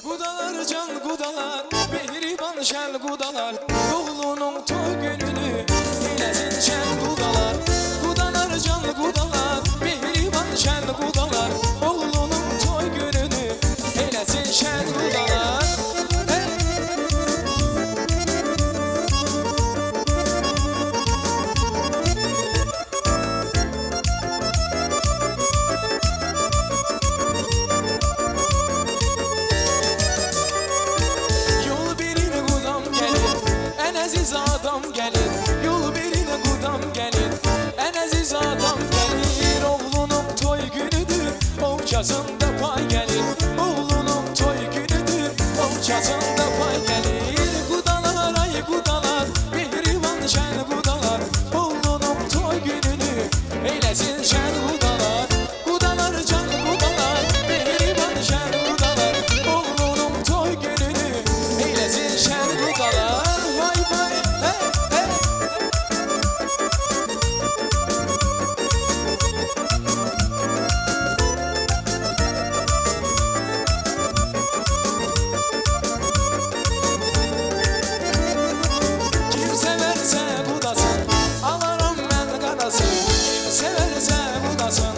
Gudalar jan gudalar, mehriban şen gudalar, Oğlunun toy gününü eylesin şen gudalar. Gudalar can gudalar, mehriban şen gudalar, Oğlunun toy gününü eylesin şen gudalar. Hey! Yol birine gudam gelir, en aziz adam gelir. Yol birine gudam gelir, en aziz adam gelir. Oğlunun toy günüdür, ovçasında pay gelir. Oğlunun toy günüdür, ovçasında pay gelir. Gudalar ay gudalar, mihriban şen gudalar. Oğlunun toy gününü eylesin şen gudalar. Gudalar can gudalar, mihriban şen gudalar. Oğlunun toy gününü eylesin şen gudalar. Vay vay hey hey. Kim severse budasın, alaram ben kadasın. Kim severse budasın,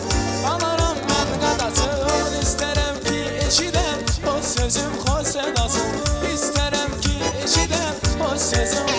alaram ben kadasın. İsterem ki eşiden o sözüm hoş sedasın. İsterem ki eşiden o sözüm.